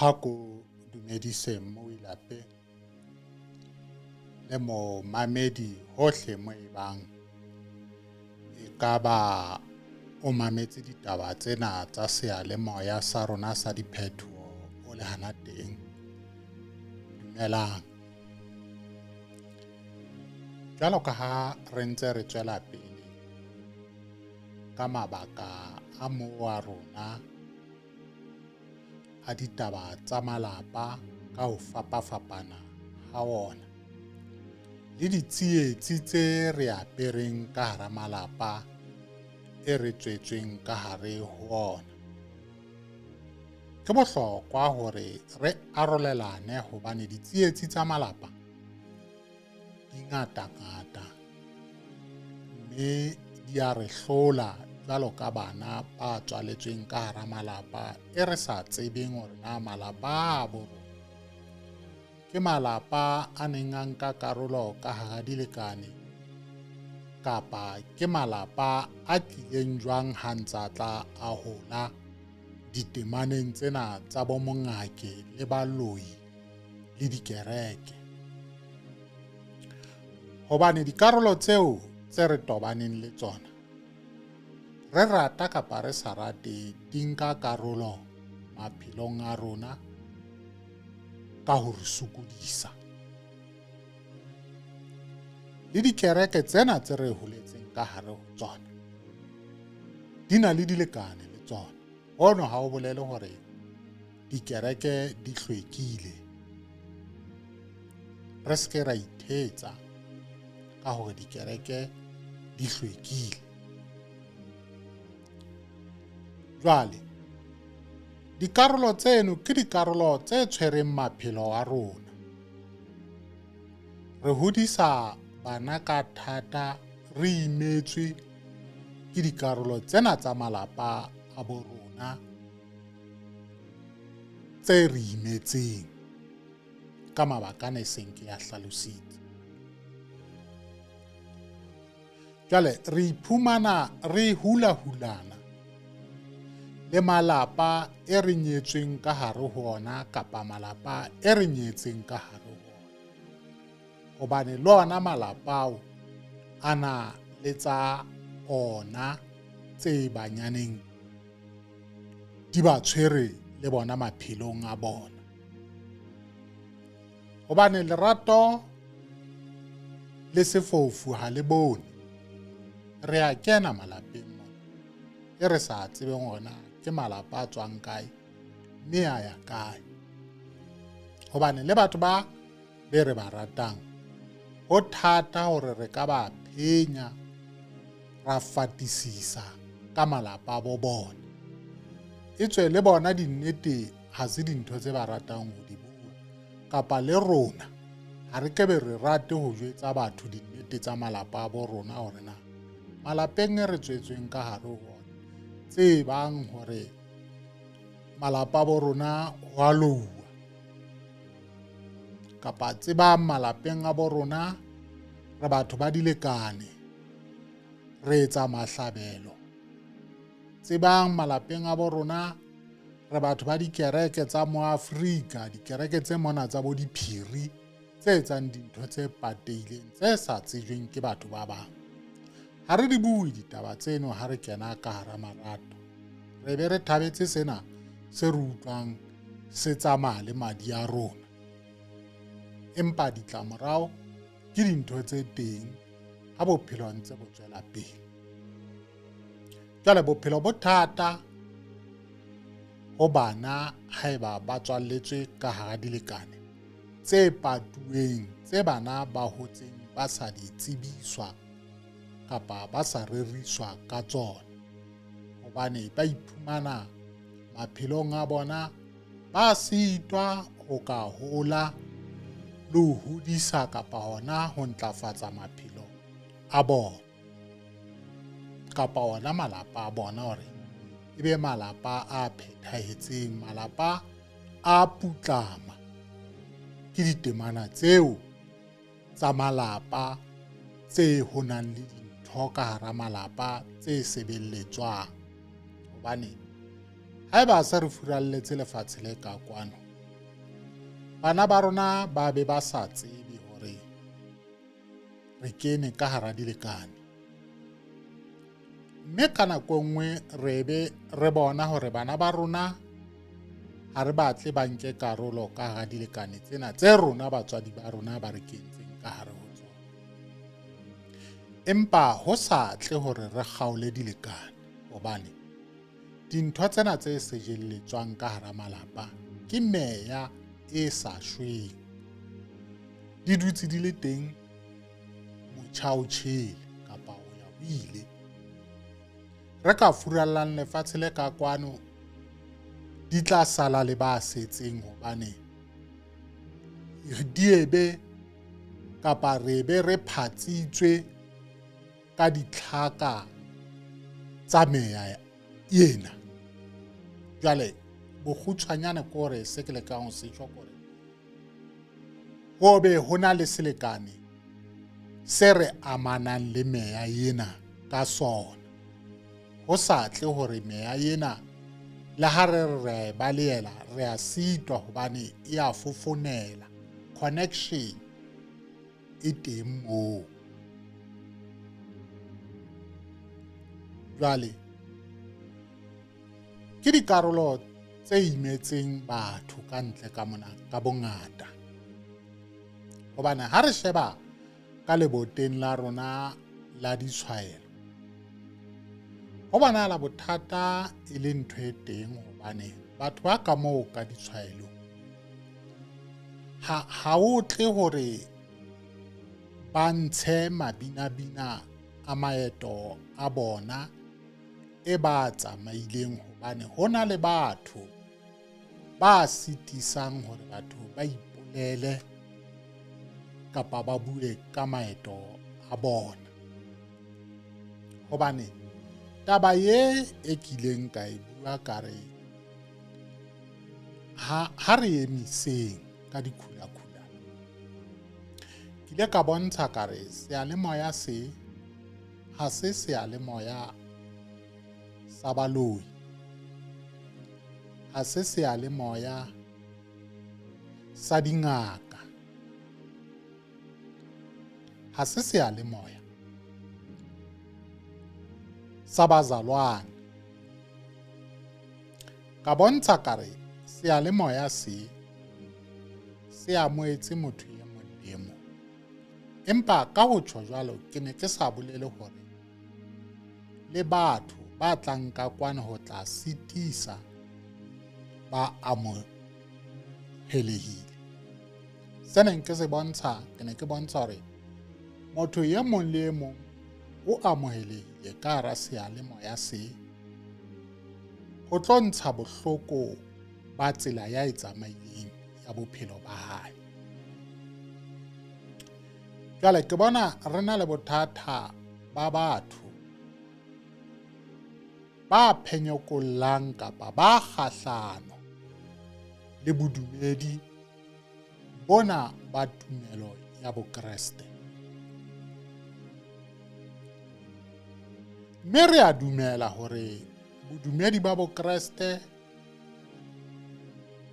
Ha ko dumedise mo lapeng le mo mamedi hohle mo e bang e ka ba o mametse ditaba tsena tsa seyalemoya sa rona sa diphethoho o le hana teng. Dumelang. Jwalo ka ha re ntse re tswela pele ka mabaka a moo a rona a ditaba tsa malapa ka ho fapafapana ha ona le ditsietsi tse re apereng ka hara malapa e re tswetsweng ka hare ho ona. Ke bohlokwa hore re arolelane hobane ditsietsi tsa malapa di ngata-ngata mme di a re hlola jwalo ka bana ba tswaletsweng ka hara malapa e re sa tsebeng hore na malapa a bo rona ke malapa a neng a nka karolo ka hara dilekane kapa ke malapa a tlileng jwang ha ntsa tla a hola ditemaneng tsena tsa bo mongake le baloi le dikereke. Hobane dikarolo tseo tse re tobaneng le tsona re rata kapa re sa rate di nka karolo maphelong a rona ka ho re sokodisa. Le dikereke tsena tse re holetseng ka hare ho tsona di na le dilekane le tsona. Hono ha o bolele hore dikereke di hlwekile. Re se ke ra ithetsa ka hore dikereke di hlwekile. Jwale dikarolo tseno ke dikarolo tse tshwereng maphelo a rona. Re hodisa bana ka thata re imetswe ke dikarolo tsena tsa malapa a bo rona tse re imetseng ka mabaka a ne seng ke a hlalositse. Jwale re iphumana re hula-hulana le malapa e re nyetsweng ka hare ho ona kapa malapa e re nyetseng ka hare ho ona. Hobane le ona malapa ao a na le tsa ona tse banyaneng di ba tshwere le bona maphelong a bona. Hobane lerato le sefofu ha le bone. Re a kena malapeng mona e re sa tsebeng hore na ke malapa a tswang kae mme a ya kae. Hobane le batho ba be re ba ratang ho thata hore re ka ba phenya ra fatisisa ka malapa a bo bona. Etswe le bona dinnete ha se dintho tse ba ratang ho di bua kapa le rona ha re ke be re rate ho jwetsa batho dinnete tsa malapa a bo rona hore na malapeng e re tswetsweng ka hare ho ona tse bang hore malapa a bo rona ho a louwa kapa tsebang malapeng a bo rona re batho ba dilekane re etsa mahlabelo. Tsebang malapeng a bo rona re batho ba dikereke tsa mo Afrika, dikereke tse mona tsa bo diphiri tse etsang dintho tse patehileng tse sa tsejweng ke batho ba bang. Ha re di bue ditaba tseno ha re kena ka hara marato. Re be re thabetse sena se re utlwang se tsamaya le madi a rona. Empa ditlamorao ke dintho tse teng ha bophelo ntse bo tswela pele. Jwale bophelo bo thata ho bana haeba ba tswalletswe ka hara dilekane tse patuweng tse bana ba hotseng ba sa di tsebiswa kapa ba sa reriswa ka tsona. Hobane ba iphumana maphelong a bona ba sitwa ho ka hola le ho hodisa kapa hona ho ntlafatsa maphelo a bona kapa ona malapa a bona hore e be malapa a phethahetseng, malapa a putlama. Ke ditemana tseo tsa malapa tse ho nang le dintho ka hara malapa tse sebelletswang. Hobane haeba se re furalletse lefatshe le ka kwano Bana ba rona ba be ba sa tsebe hore re kene ka hara dilekane. Mme ka nako e nngwe re be re bona hore bana ba rona ha re batle ba nke karolo ka hara dilekane tsena tse rona batswadi ba rona ba re kentseng ka hare ho tsona. Empa ho sa tle hore re kgaole dilekane hobane dintho tsena tse sejelletswang ka hara malapa ke meya e sa shweng. Di dutse di le teng motjha o tjhele kapa o ya o ile. Re ka furallang lefatshe le ka kwano di tla sala le ba setseng hobane di ebe kapa re be re phatsitswe ka ditlhaka tsa meya ena. Jwale bokgutshwanyane ke hore se ke lekang ho se tjho ke hore ho be ho na le selekane se re amanang le meya ena ka sona. Ho sa tle hore meya ena le ha re re e balehela re a sitwa hobane e a fofonela. Connection e teng moo. Jwale ke dikarolo tse imetseng batho ka ntle ka mona ka bongata. Hobane ha re sheba ka leboteng la rona la ditshwaelo, ho bonahala bothata e le ntho e teng hobane batho ba ka moo ka ditshwaelo ha o tle hore ba ntshe mabinabina a maeto a bona e ba tsamaileng hobane ho na le batho ba sitisang hore batho ba ipolele kapa ba bue ka maeto a bona. Hobane taba ye e kileng ka e bua ka re ha re emiseng ka dikhulakhula, ke ile ka bontsha ka re seyalemoya se ha se seyalemoya sa baloi, ha se seyalemoya sa dingaka, ha se seyalemoya sa bazalwane. Ka bontsha ka re seyalemoya se se amohetse motho e mong le e mong. Empa ka ho tjho jwalo ke ne ke sa bolele hore le batho ba tlang ka kwano ho tla sitisa ba amohelehile. Se neng ke se bontsha, ke ne ke bontsha hore motho e mong le e mong o amohelehile ka hara seyalemoya se ho tlo ntsha bohloko ba tsela ya e tsamaileng ya bophelo ba hae. Jwale ke bona re na le bothata ba batho ba phenyekollang kapa ba kgahlano le bodumedi bona ba tumelo ya Bokreste. Mme re a dumela hore bodumedi ba Bokreste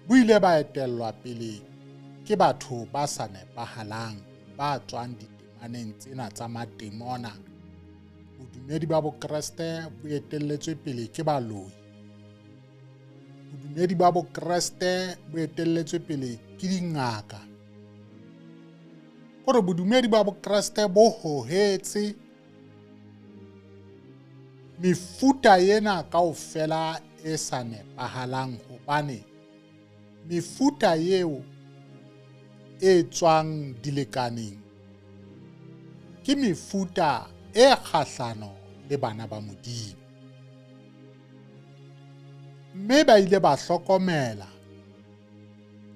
bo ile ba etellwa pele ke batho ba sa nepahalang ba tswang ditemaneng tsena tsa matemona. Bodumedi ba Bokreste bo etelletswe pele ke baloi. Bodumedi ba Bokreste bo etelletswe pele ke dingaka. Hore bodumedi ba Bokreste bo hohetse mefuta ena kaofela e sa nepahalang hobane mefuta eo e tswang dilekaneng ke mefuta e kgahlano le bana ba Modimo. Mme ba ile ba hlokomela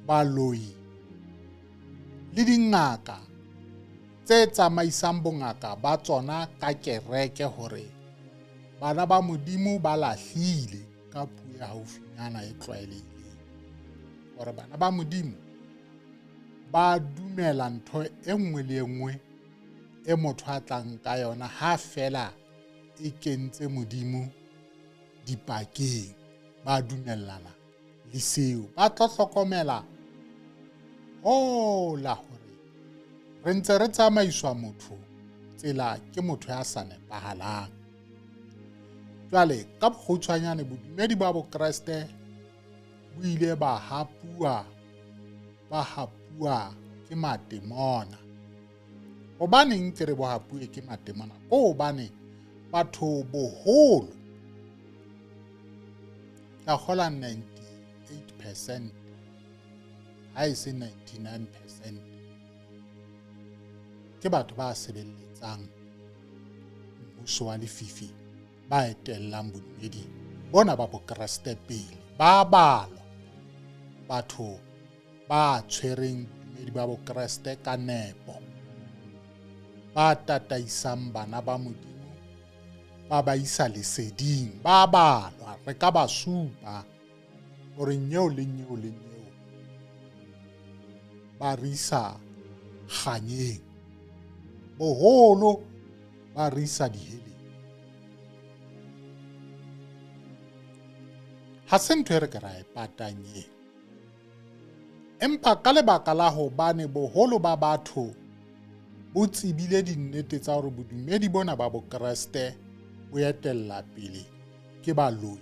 baloi le dingaka tse tsamaisang bongaka ba tsona ka kereke hore bana ba Modimo ba lahlile ka puo ya haufinyana e tlwaelehileng, hore bana ba Modimo ba dumela ntho e nngwe le e nngwe e motho a tlang ka yona ha fela e kentse Modimo dipakeng, ba dumellana le seo. Ba tlo hlokomela Hola hore re ntse re tsamaiswa motho tsela ke motho ya sa nepahalang. Jwale ka bokgutshwanyane bodumedi ba Bokreste bo ile ba hapuwa ke matemona. Hobaneng ke re bo hapuwe ke matemona? Ke hobane batho boholo, ka kgola 98% ha e se 99%, ke batho ba sebeletsang mmuso wa lefifi, ba etellang bodumedi bona ba Bokreste pele. Ba balwa batho ba tshwereng bodumedi ba Bokreste ka nepo, ba tataisang bana ba Modimo, ba ba isa leseding. Ba balwa, re ka ba supa hore nyeo le nyeo le nyeo ba re isa kganyeng, boholo ba re isa diheleng. Ha se ntho e re ke ra e patang eo, empa ka lebaka la hobane boholo ba batho bo tsebile dinnete tsa hore bodumedi bona ba Bokreste bo etella pele ke baloi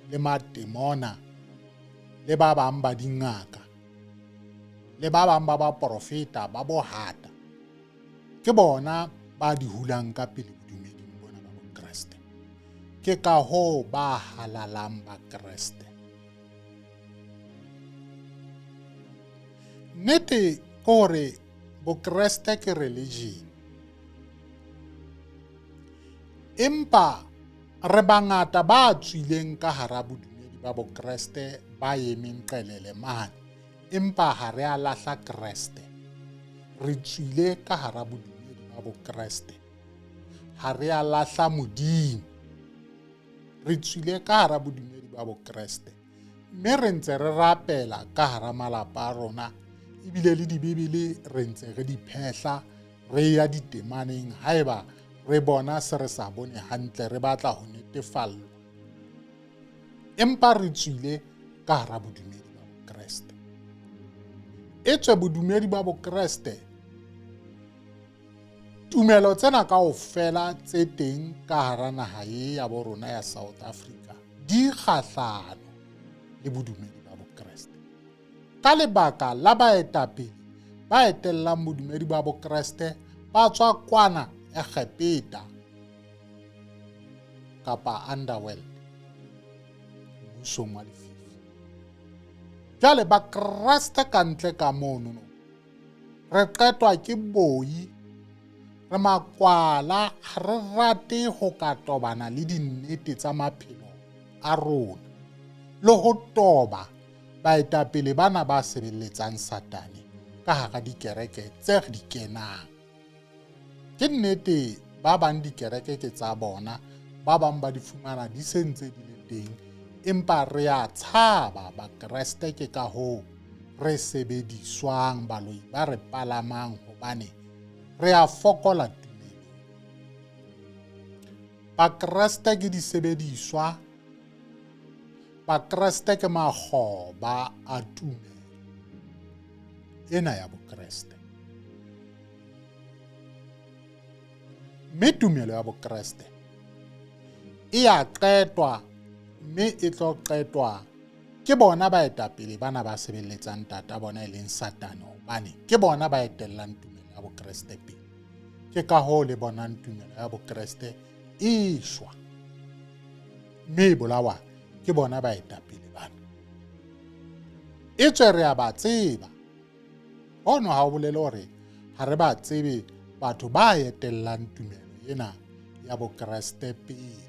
le matemona le ba bang ba dingaka le ba bang ba baporofeta ba bohata, ke bona ba di hulang ka pele bodumeding bona ba Bokreste. Ke ka hoo ba halalang ba Kreste. Nnete ke hore Bokreste ke religion, empa re bangata ba tswileng ka hara bodumedi ba Bokreste ba emeng qelele mane, empa ha re a lahla Kreste. Re tswile ka hara bodumedi ba Bokreste, ha re a lahla Modimo. Re tswile ka hara bodumedi ba Bokreste, mme re ntse re rapela ka hara malapa a rona, ebile le dibibele re ntse re di phehla, re ya ditemaneng haeba re bona se re sa bone hantle, re batla ho netefallwa. Empa re tswile ka hara bodumedi ba Bokreste. Etswe bodumedi ba Bokreste, tumelo tsena kaofela tse teng ka hara naha e ya bo rona ya South Africa di kgahlano le bodumedi ba Bokreste. Ka lebaka la baetapele ba etellang bodumedi ba Bokreste ba tswa kwana Egepeta kapa underworld, mmusong wa lefifi. Jwale Bakreste ka ntle ka mono re qetwa ke boi, re makwala, ha re rate ho ka tobana le dinnete tsa maphelo a rona le ho toba baetapele bana ba sebeletsang Satane ka hara dikereke tse re di kenang. Ke nnete ba bang dikereke ke tsa bona, ba bang ba di fumana di se ntse di le teng, empa re a tshaba Bakreste. Ke ka hoo re sebediswang, baloi ba re palamang, hobane re a fokola tumelong. Bakreste ke disebediswa, Bakreste ke makgoba a tumelo ena ya Bokreste. Mme tumelo ya Bokreste e a qetwa, mme e tlo qetwa ke bona baetapele bana ba sebeletsang tata bona e leng Satane, hobane ke bona ba etellang tumelo ya Bokreste pele. Ke ka hoo le bonang tumelo ya Bokreste e shwa, mme e bolawa ke bona baetapele bana. Etswe re a ba tseba. Hono ha o bolele hore ha re ba tsebe batho ba etellang tumelo ena ya Bokreste pele.